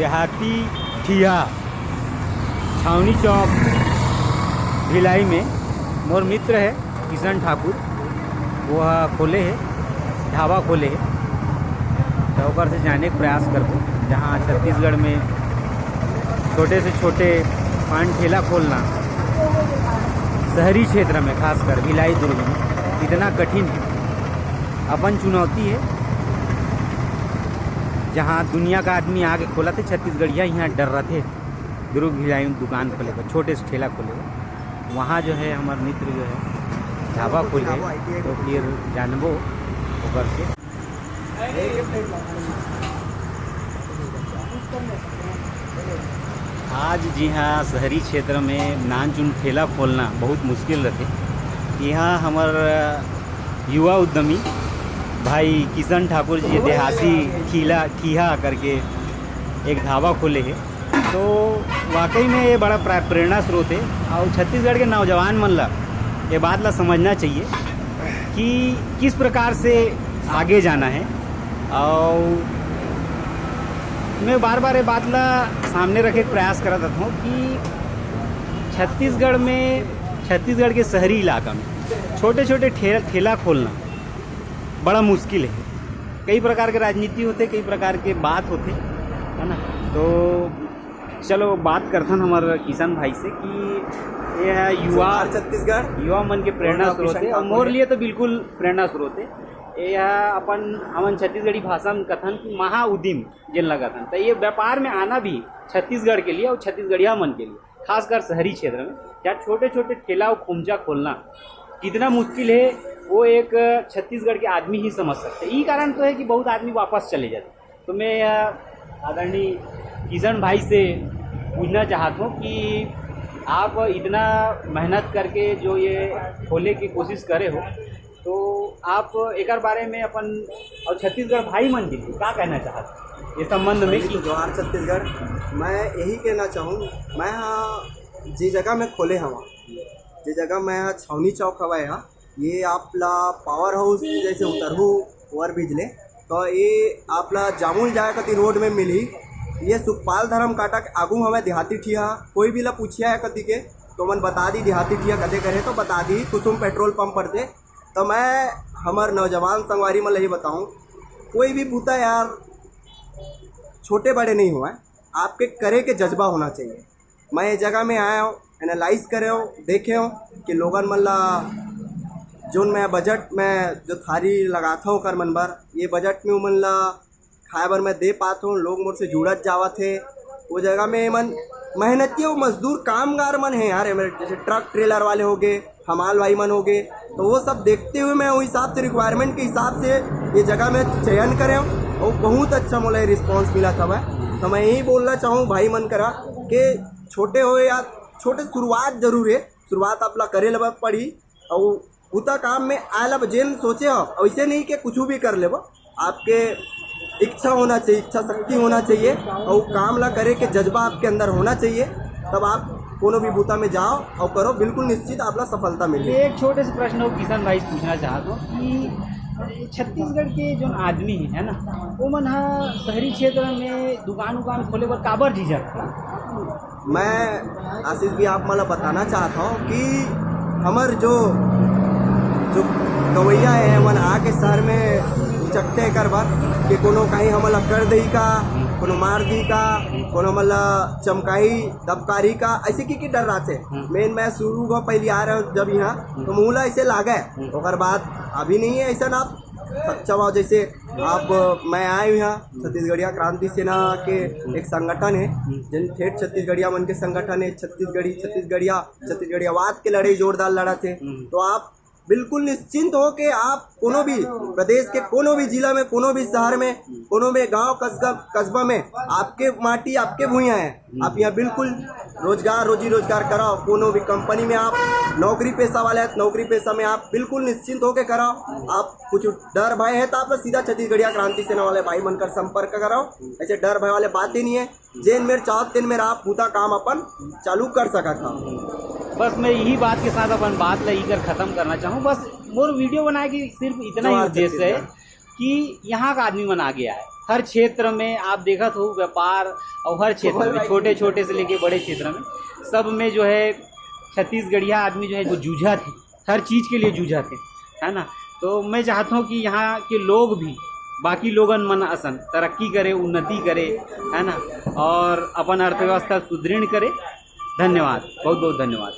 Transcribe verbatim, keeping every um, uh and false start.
देहाती ठिया, छावनी चौक, भिलाई में मोर मित्र हे किशन ठाकुर, वो ह खोले हे, ढाबा खोले हे। तो ओकर से जाने के प्रयास करबो, जहाँ छत्तीसगढ़ में छोटे से छोटे पान ठेला खोलना शहरी क्षेत्र में, खासकर भिलाई दुर्ग में, इतना कठिन है। अपन चुनौती है, जहाँ दुनिया का आदमी आके खोला थे छत्तीसगढ़िया, यहाँ डर रहा थे दुर्ग भिलाई में दुकान खोले बर, छोटे से ठेला खोले बर। वहाँ जो है हमार मित्र जो है ढाबा खोले, तो फिर जानबो ओकर से। आज जी हाँ, शहरी क्षेत्र में नानचुन ठेला खोलना बहुत मुश्किल रहते। यहाँ हमार युवा उद्यमी भाई किशन ठाकुर जी देहाती खीला खीहा करके एक ढाबा खोले है। तो वाकई में ये बड़ा प्रा-, प्रेरणा स्रोत है। और छत्तीसगढ़ के नौजवान मन ला ये बात ला समझना चाहिए कि किस प्रकार से आगे जाना है। और मैं बार बार ये बात ला सामने रखे के प्रयास करत रहता हूँ कि छत्तीसगढ़ में, छत्तीसगढ़ के शहरी इलाका में छोटे छोटे ठेला ठेला खोलना बड़ा मुश्किल है। कई प्रकार के राजनीति होते, कई प्रकार के बात होते, है ना। तो चलो बात करथन हमारे किशन भाई से कि ये है युवा, छत्तीसगढ़ युवा मन के प्रेरणा स्रोत है। और मोर लिए तो बिल्कुल प्रेरणा स्रोत है। ये है अपन, हमन छत्तीसगढ़ी भाषा में कथन कि महा उदिम जेन ला कथन। तो ये व्यापार में आना भी छत्तीसगढ़ के लिए और छत्तीसगढ़िया मन के लिए, खासकर शहरी क्षेत्र में, जहाँ छोटे छोटे ठेला और खोमचा खोलना कितना मुश्किल है, वो एक छत्तीसगढ़ के आदमी ही समझ सकते। यही कारण तो है कि बहुत आदमी वापस चले जाते। तो मैं, अ, आदरणीय किशन भाई से पूछना चाहता हूँ कि आप इतना मेहनत करके जो ये खोले की कोशिश करे हो, तो आप एकर बारे में अपन और छत्तीसगढ़ भाई मन के लिए का कहना चाहत ये संबंध में? पहली तो जोहार छत्तीसगढ़। मैं यही कहना चाहूँ, मैं हाँ जी जगह में खोले हवा, जी जगह मैं हाँ छावनी चौक हवा है, ये आप ला पावर हाउस जैसे उतरहू ओवर ब्रिज ले, तो ये आप ला जामुल जाए कती रोड में मिली। ये सुखपाल धर्म काटा के आगू हमें देहाती ठिया, कोई भी ला पूछिया है कती के तो मन बता दी देहाती ठिया कते करे तो बता दी कुसुम पेट्रोल पंप पर थे। तो मैं हमर नौजवान संगवारी मन ला ये बताऊं, कोई भी बूता यार छोटे बड़े नहीं हुआ है, आपके करे के जज्बा होना चाहिए। मैं ये जगह में आया हूँ, एनालाइज करे हूँ, देखे हूँ कि लोगन मन ला जोन मैं बजट में जो थारी लगाता हूँ कर मन बर, ये बजट में उमन ला खाए बर मैं दे पात हूँ, लोग मोर से जुड़त जावत हे। वो जगह में एमन मेहनती और मजदूर कामगार मन है यार, एमन जैसे ट्रक ट्रेलर वाले हो गए, हमाल भाई मन हो गए, तो वो सब देखते हुए मैं उस हिसाब से रिक्वायरमेंट के हिसाब से ये जगह में चयन करे हूँ और बहुत अच्छा मोला रिस्पॉन्स मिला था भाई। तो मैं यही बोलना चाहूँ भाई मन करा कि छोटे हो या छोटे, शुरुआत जरूर है, शुरुआत आप ला करे ला पड़ी। और उता काम में आए ला जेन सोचे हो, ऐसे नहीं कि कुछ भी कर लेबो। आपके इच्छा होना चाहिए, इच्छा शक्ति होना चाहिए और काम ला करे के जज्बा आपके अंदर होना चाहिए, तब आप कोनो भी बूता में जाओ और करो, बिल्कुल निश्चित आप ला सफलता मिले। ये एक छोटे से प्रश्न हो किशन भाई से पूछना चाहत हो कि छत्तीसगढ़ के जो आदमी है, है ना, वो मन हा शहरी क्षेत्र में दुकान उकान खोले बर काबर झिझक? मैं आशीष भी आप मन ला बताना चाहता हूँ कि हमर जो, जो गवैया है, मन आके शहर में चकते एकर बर कि कोनो कहीं हमन ला कर दही का, कोनो मार दी का, कोनो हमन ला चमकाही, दबकारी का, ऐसे की, की डर रहते। हम्म। मेन मैं शुरू को पहली आ रहा हूँ जब यहाँ, तो मुँह ला ऐसे लागे। हम्म। ओकर बाद अभी नहीं है ऐसा ना, सच्चा भाव जैसे आप, मैं आए हुए यहाँ छत्तीसगढ़िया क्रांति सेना के एक संगठन है, जिन ठेठ छत्तीसगढ़िया मन के संगठन है, छत्तीसगढ़ी, छत्तीसगढ़िया, छत्तीसगढ़ियावाद के लड़ाई जोरदार लड़ा थे। हम्म। तो आप बिल्कुल निश्चिंत हो के आप कोनो भी प्रदेश के कोनो भी जिला में, कोनो भी शहर में, कोनो भी गांव, कस्बा, कस्बा में आपके माटी, आपके भुइयां है, आप यहाँ बिल्कुल रोजगार, रोजी रोजगार कराओ। कोनो भी कंपनी में आप नौकरी पेशा वाले हैं, नौकरी पेशा में आप बिल्कुल निश्चिंत होके कराओ। आप कुछ डर भय है तो आप सीधा छत्तीसगढ़िया क्रांति सेना वाले भाई मन कर संपर्क कराओ। ऐसे डर भय वाले बात ही नहीं है। जेन मेर चाहत तेन मेर आप पूरा काम अपन चालू कर सकत हा। बस मैं यही बात के साथ अपन बात ला इकर खत्म करना चाहूँ। बस मोर वीडियो बनाए के सिर्फ इतना ही उद्देश्य है कि यहाँ का आदमी मन आगे आए, हर क्षेत्र में आप देखत हो व्यापार, और हर क्षेत्र में, छोटे छोटे से लेके बड़े क्षेत्र में, सब में जो है छत्तीसगढ़िया आदमी जो है वो जूझत हे, हर चीज के लिए जूझत हे, है ना। तो मैं चाहता हूँ कि यहाँ के लोग भी बाकी लोगन मन असन तरक्की करे, उन्नति करे, है ना, और अपन अर्थव्यवस्था सुदृढ़ करे। धन्यवाद, बहुत बहुत धन्यवाद।